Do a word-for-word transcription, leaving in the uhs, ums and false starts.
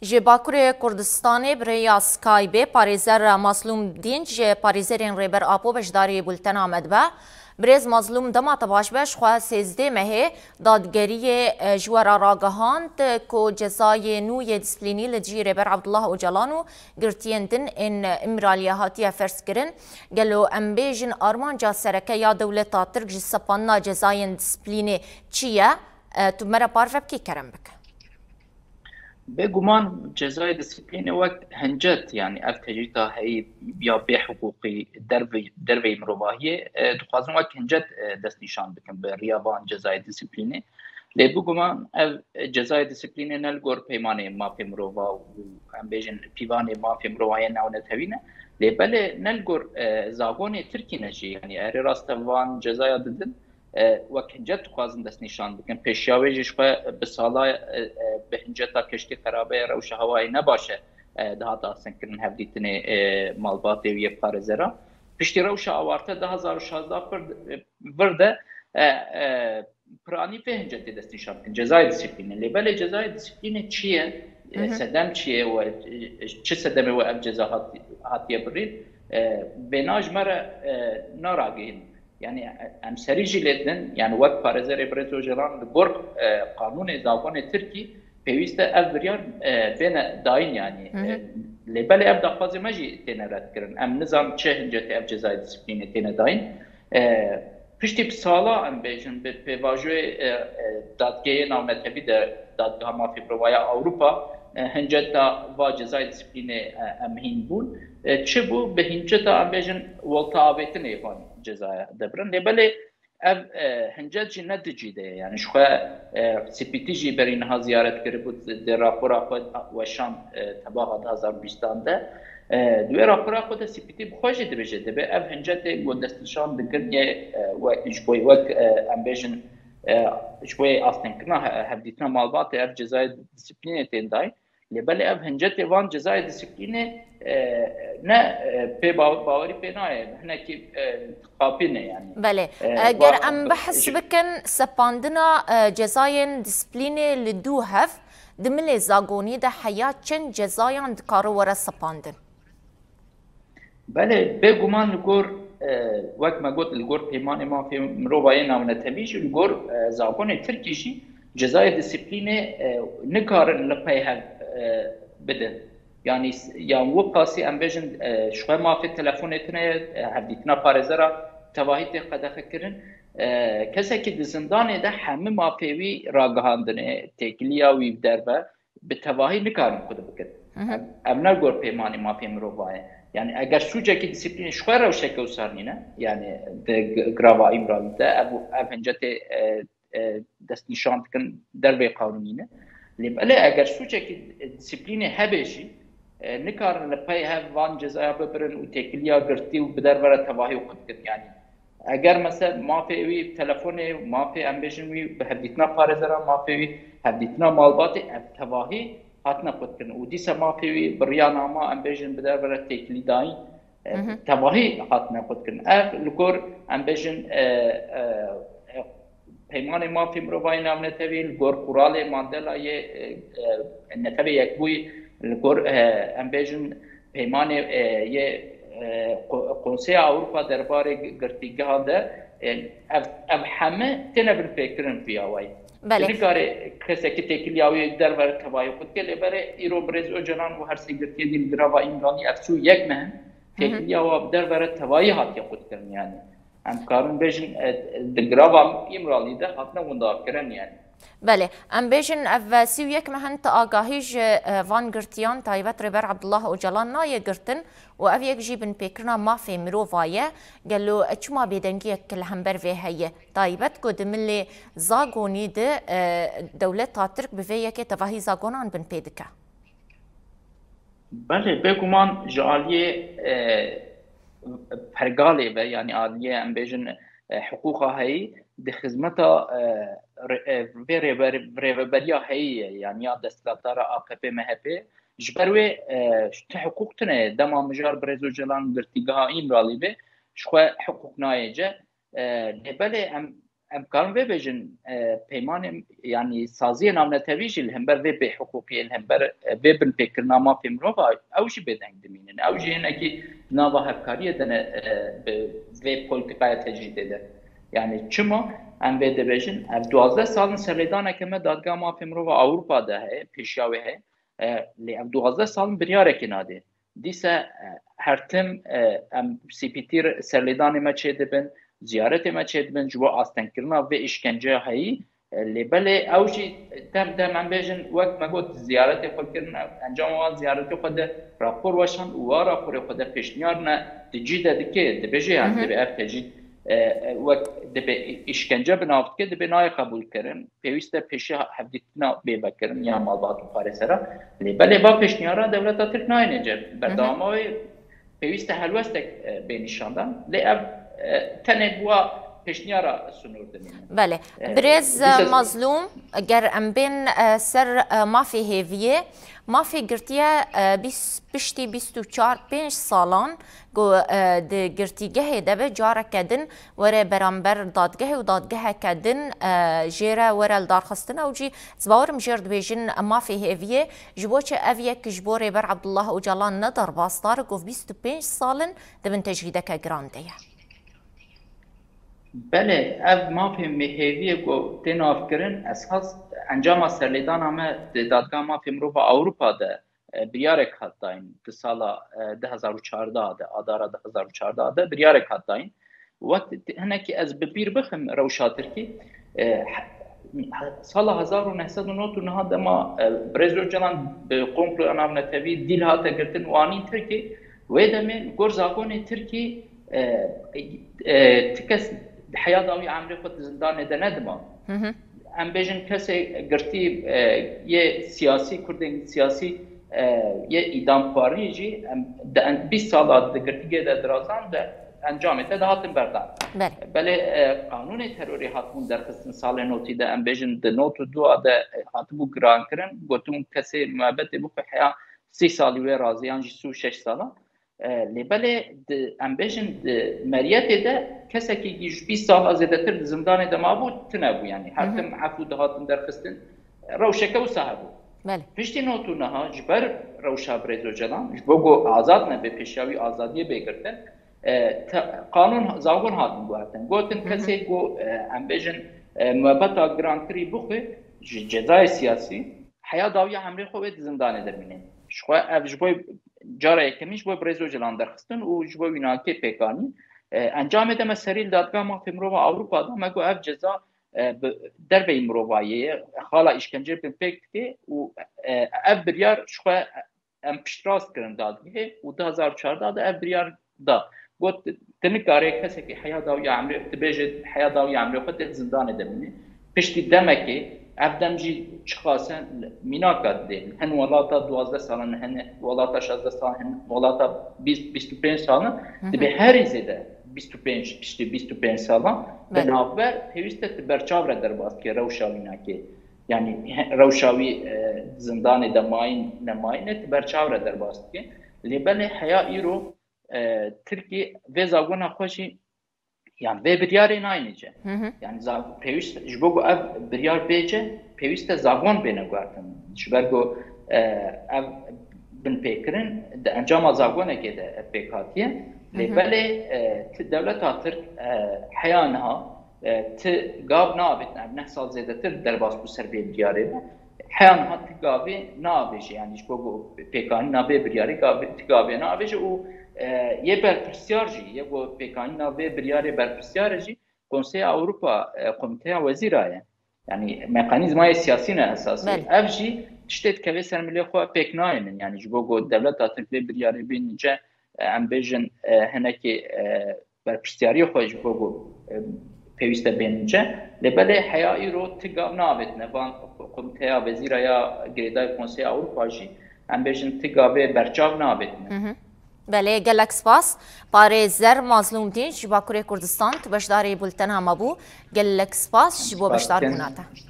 Ji Bakurê Kurdistanê bi rêya Skypeê parêzer Mazlûm Dînc, parêzerên Rêber Apo beşdarî bultena me dibe. Birêz Mazlûm, dema te baş be, ji xwe sêzdeh mehê dadgeriyê, e, ji we re ragihand ku cezayê nû yê disiplînî li dijî Rêber Abdullah Ocalan û girtiyên din ên Îmraliyê hatiye ferzkirin. Gelo em bêjin armanca sereke ya dewleta Tirk ji sepandina cezayên disiplînê çi ye? E, tu me re parve bikî, kerem bike. Bêguman cezayê disiplînê wek hincet, yanî ev tecrîta heyî ya bêhiqûqî dervey-, derveyî mirovahiyê, e, dixwazin wek hincet, e, destnîşan bikin bi riya van cezayê disiplînê. Lê biguman ev, e, cezayê disiplînê ne li gor peymanê mafê mirova û em bêjin pîvanê mafê mirova yên navnetewî ne. Lê belê ne li gor, e, zagonê Tirkî ne jî. Yanî erê rast e van cezaya didin, e, wek hincet dixwazin destnîşan bikin. Pêşiya wê jî ji xwe bi sala, e, e, bi hinceta keştî xerabe, rewşa hewayê ne baş e, e, dihat astengkirin hevdîtinê, e, malbatê û yê parêzeran. Piştî rewşa awarte du hazar û şazdeh vir, vir de, e, e, piranî vê hincetê destnîşan bikin. Cezayê disiplînê. Lê belê cezayê disiplînê çi ye? E, Hı hı. Sedem çi ye? We, e, çi sedemê we ev ceza hat-, hatiye birîn? E, vêna ji me re, e, naragihîn. Yanî, e, em serî jî lê din, yanî wek parêzerê birêz Ocalan li gor, e, qanûnê zagonê Tirkî pêwîst e ev biryar, e, bêne dayîn, yanî, Hı hı. e, lê belê ev daxwazê me jî têne redkirin. Em nizan çi hincetê ev cezayê disiplînê têne dayîn. E, piştî bi sala em bêjin bi pêvajoyê, e, e, dadgehê navnetewî de, Dadgeha Mafê Mirovaya Ewropa, e, hinceta va cezayê disiplînê, e, em hîn bûn. E, çi bû? Bi hinceta em bêjin welta avêtinê van cezaya debirin. Lê belê ev, e, hincet jî ne di cî de ye. Yanî ji xwe, e, Spîtî jî berî niha ziyaret kiribû, di rapora xwe weşand, e, tebaxa du hazar û bîstan de. E, di wê rapora xwe de Spîtî bi xwe jî dibêje, dibê ev hincetê ku destnîşan dikin yê, e, we, ji bo wek, e, em bêjin, e, ji bo astengkirina he-, hevdîtina malbatê ev cezayê disiplînê tên dayîn. Lê belê ev hincetê van cezayê disiplînê, e, ne, e, pê baw-, bawerî pê nayê, hinekî, e, xapî ne yanî. Belê. E, Eger va-, em behs ji- bikin sepandina, e, cezayên disiplînê li dû hev, di milê zagonî de heya çend cezayan dikare were sepandin? Belê, bêguman li gor, e, wek me got, li gor Peymanê Mafê Mirovayê Navnetewî jî, li gor, e, zagonê Tirkî jî cezayê disiplînê, e, nikarin li pey hev, e, bidin. Yanî s-, yan wek qasî em bêjin, e, ji xwe mafê telefonê tune ye, e, hevdîtina parêzera tevahî tê qedexe kirin. E, kesekî di zindanê de hemî mafê wî ragihandinê, têkiliya wî bi derve, bi tevahî nikarin xwe bikin. Hı hı. Ev, ev ne gor peymanê mafê mirova ye. Yani eger sûcekî disiplînê ji xwe rewşeke wisa nîne, yani di g-, girava Îmralî de ev, ev hincetê, e, e, destnîşan dikin dervê qanûnî ne. Lê belê eger sûcekî disiplînê hebe jî, e, nikarin li pey hev van cezaya bibirin û têkiliya girtî û bi derve re tevahî xwe bikin. Yani eger mesela mafê wî telefonê, mafê em bêjin wî bi hevdîtina parêzeran, mafê wî hevdîtina malbatê, ev tevahî hatine xwedkirin. Û dîsa mafê wî bi riya nama em bêjin bi derve re têkilî dayîn, e, Hı hı. tevahî hatine xwedkirin. Ev li gor em bêjin, e, e, e, Peymanê Mafê Mirovayê Navnetewî, li gor Quralê Mandelayê, e, e, Netewê Yekbûyî, li gor, e, em bêjin peymanê, e, yê, e, Qo-, Konseya Ewropa derbarê gi-, girtîgehan de, e, ev, ev heme têne binpêkirin vî awayî. Belê. Nikare kesekî têkiliya wî derve tevayî xwe dike, lê berê îro birêz Ocalan û her sê girtiyên din girava Îmralî ev çû yek meh in, Hı hı. têkiliya wa bi derve re tevayî hatiye xwedkirin yani. Em karin bêjin, e, di girava Îmralî de hatine windarkirin yani. Belê, em bêjin ev sî û yek meh in ti agahî ji, e, van girtiyan taybet Rêber Abdullah Ocalan nayê girtin û ev yek jî binpêkirina mafê mirova ye. Gelo çima bêdengiyek li hember vê heye? Taybet ku di milê zagonî de, e, dewleta Tirk bi vê yekê tevahî zagonan binpê dike. Belê, bêguman ji aliyê, e, pergalê ve, yanî aliyê em bêjin, e, hiqûqa heyî di xizmeta, e, re-, e, vê rêber-, rêveberiya heyî ye, yanî ya desthilatdara A K P M H P. Ji ber wê, e, ti hiqûq tune ye. Dema mijar birêz Ocalan girtîgeha Îmralî be, ji xwe hiqûq nayê ce. E, lê belê em em karin vê bêjin, e, peymanên, yanî saziyên navnetewî jî li hember vê bêhiqûqiyê, li hember, e, vê binpêkirina mafê mirova, ew jî bêdeng dimînin. Ew jî hinekî di nava hevkariyê de ne, e, bi vê polîtîkaya tecrîdê de. Yanî çima em vê dibêjin? Ev duwazdeh sal in serlêdaneke me Dadgeha Mafê Mirova Ewropa de heye, pêşiya wê heye. E, lê ev duwazdeh sal in biryarekê nadê. Dîse, e, her tim, e, em C P T re serlêdanê me çêdibin, ziyaretê me çêdibin, ji bo astengkirina vê îşkenceya heyî, e, lê belê ew jî dem dem em bêjin, wek me got, ziyaretê xwe kirin, encama wan ziyaretê xwe de rapor weşand û wa raporê xwe de pêşniyar ne di cî de dike, dibêje, yani, Hı hı. dibê ev tecrîd, e, e, wek dibê îşkence bi nav dike, dibê nayê qebûlkirin. Pêwîst e pêşiya hevdîtina bê vekirin ya malbat û parêzera. Lê belê va pêşniyara dewleta Tirk nayêne cem. Hı hı. Berdewama wê pêwîst e helwestek, e, bê nîşandan. Lê ev, e, tenê bi wa pêşniyara sinûr dimîne. Belê. E, Birêz, dîsa e, Mazlûm, ger em bên, e, ser, e, mafê hêviyê, mafê girtiye, e, bîst, piştî bîst û çar, pênc salan ku, e, di girtîgehê de be, careke din were beramber dadgehê û dadgeheke din, e, jê re were lidarxistin. Ew jî, ez bawerim jê re dibêjin mafê hêviyê. Ji bo çi ev yek ji bo Rêber Abdullah Ocalan ne derbasdar, ku bîst û pênc sal in di bin tecrîdeke giran de ye? Belê, ev mafê me hêviyê ku tê navkirin, esas encama serlêdana me di Dadgeha Mafê Mirova Ewropa de, e, biryarek hat dayîn di sala, e, du hezar û çardeh de, adara du hezar û çardeh de biryarek hat dayîn. Wek t-, hinekî ez bi bîr bixim rewşa Tirkî, e, he-, he-, sala hezar û neh sed û nod û neh dema, e, Birêz Ocalan bi komploya navnetewî dîl hate girtin û anîn Tirkî, wê demê li gor zagonê Tirkî, e, e, ti kes heya dawî emrê xwe di zindanê de nedima. Hı hı. Em bêjin kesê girtî, e, yê siyasî, kurdên siyasî, e, yê îdamxwarî jî, em, di en-, bîst sala di girtîgê de dirazan de encamê te dihatin berdan. Belê. Belê, e, qanûnê terorê hatibûn derxistin salê notî de, em bêjin di not û dua de, e, hatibû girankirin, gotibûn kesê muebetê bixwe heya sî salî wê razê yan jî sî û şeş sala. E, lê belê di, em bêjin di meriyetê de kesekî ji bîst sala zêdetir di zindanê de mabû, tune bû, yanî her Hı hı. tim efû dihatin derxistin, rewşeke wisa hebû. Belê. Piştî not û neha ji ber rewşa Birêz Ocalan, ji bo ku azad nebe, pêşiya wî azadiyê bê girtin, e, te-, qanûn, zagon hatin guhertin. Gotin Hı hı. kesê ku, e, em bêjin, e, muebeta girankirî bixwe ji cezayê siyasî, heya dawiya emrê xwe wê di zindanê de bîne. Ji xwe ev ji bo cara yekemîn ji bo Birêz Ocalan derxistin û ji bo wînakê pêkanî. E, encamê de me serî li Dadgeha Mafê Mirova Ewropa da, me got ev ceza, e, bi derveyî mirovayê ye, xala îşkenceyê binpêk dike û, e, ev biryar ji xwe em piştrast kirin dadgehê û du hezar û çardeh de ev biryar da. Got, tu nikarê kesekî heya dawiya emrê, tu bêje heya dawiya emrê xwe tê zindanê de bînî. Piştî demekê, ev dem jî çiqas e, mînaka didê. Hin welata duwazdeh salan, hin welata şazdeh salan, hin welata bîst, bîst û pênc salan, Hı hı. dibê herî zêde bîst û pênc, piştî bîst û pênc salan, Belê. bi navber pêwîst e tu berçav re derbas dike rewşa wînakê. Yanî he-, rewşa wî, e, zindanê de mayîn, nemayîn e, tu berçav re derbas dike. Lê belê heya îro, e, Tirkî vê zagona xwe jî, yan vê biryarê nayîne ce. Hı hı. Yanî za-, pêwîst, ji bo ku ev biryar bê ce, pêwîst e zagon bêne guhertin. Ji ber ku, e, ev binpêkirin di encama zagonekê de pêk hatiye. Lê Hı hı. belê, e, ti dewleta Tirk, e, heya niha, e, ti gav navêtin, ev neh sal zêdetir derbas bû ser vê biryarê be. Heya niha ti gavê navêje, yanî ji bo ku pêkanîna vê biryarê gavê, ti gavê navêje û, e, yê berpirsyar jî, yê ku pêkanîna vê biryarê berpirsyar e jî Konseya Ewropa, e, Komîteya Wezîra ye. Yanî mekanîzmayê siyasî ne esasî. Belê. Ev jî tiştê dikeve ser milê xwe pêk nayênin. Yanî ji bo ku dewleta Tirk vê biryarê bînin ce, e, em bêjin, e, hinekî, e, berpirsyariyê xwe ji bo ku, e, pêwîst e bênin ce. Lê belê heya îro ti gav navêtine. Van Komîteya Wezîra ya Girêdayî Konseya Ewropa jî, em bêjin, ti gavê berçav navêtine. Hı hı. Belê, gelek spas. Parêzer Mazlûm Dînç ji Bakurê Kurdistan, tu beşdarî bultena me bû. Gelek spas ji bo Spas beşdarbûna dikim. te.